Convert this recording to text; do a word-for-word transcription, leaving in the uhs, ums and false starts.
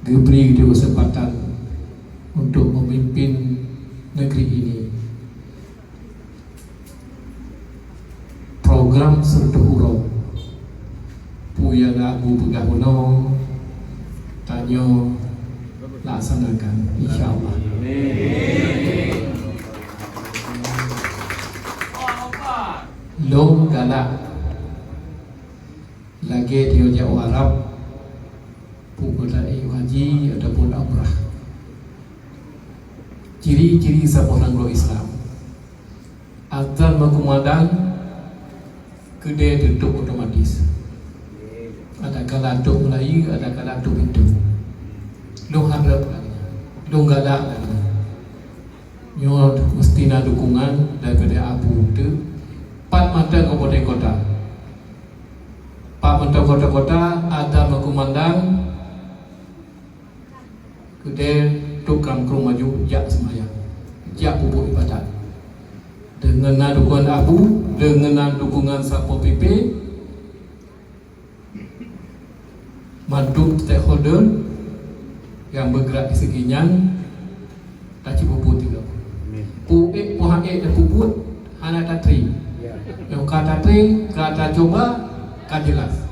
Geubri geutanyoe keuseumpatan untuk memimpin negeri ini. Program silaturahmi, peue nyang Abu peugah bunoe, tanyoe laksanakan, insya Allah. Lôn galak lagèe tanyoe jak u Arab, peue kota haji ataupun umrah. Ciri-ciri saboh nanggroe Islam. Azan meukumandang, keudè teutup otomatis. Adakala tôp meulayeue, adakala tôp pintoe. Lôn hareup lagèe nyan. Lôn galak lagèe nyan. Nyoe meusti na dukungan daripada Abu teuk. Pat mantong kabupaten kota. Pat mantong kota-kota, azan meukumandang, keudè tôp kram-krueng maju jak seumayang, jak peubuet ibadat. Deungon na dukungan Abu, deungon na dukungan Satpol P P, mandum stakeholder nyang beugerak di segi nyan, tacit peubuet tiga. Peue ék, peue han ék tapeubuet, hana tatré. Nyang ka tatré, ka tacuba, ka jeulaih.